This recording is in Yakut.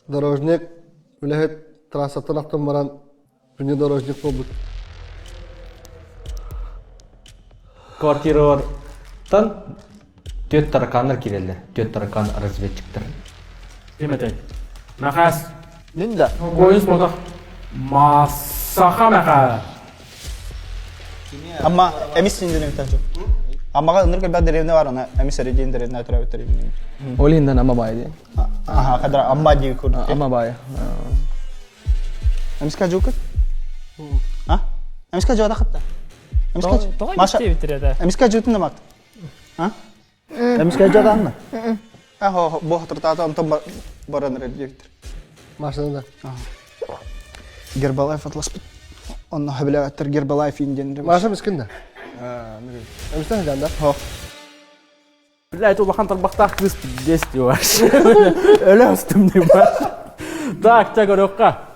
Дорожник үлэһит трассаттан ахтан баран внедорожник буолбут. Квартиралартан түөрт тараканнар киирэллэр. Түөрт таракан разведчиктар. Ким этэй? Мэхээс. Мин да. Коин ботах. Массаха мэхээ. Амма эмис синден өтәчү. Аммаға ыныр кэлбэх деревня бар, ана эмис эридиин деревня төрөөбүттэр Ол иһиннэн Амма баайа диэн. Аха, кадра Амма дии курдук. Амма баайа. Эмискэ жуукут? А? Эмискэ жуата хатта. Эмискэ Тоҕо эмискэ этэ? Эмискэ жуутун да мат. А? Эмискэ жаданна. А, бу хатыртаата онтон баран эрэр диэбиттэр. Машинада. Гербалайф атласпыт. Онно хөбүлээбэттэр Гербалайф индиэн. Маша мискин да. Эмистен жанда. Хо. Блядь, улахан тарбахтаах кыыс пиздец вообще. Өлө өстүм бар. Так, ча көрөккө.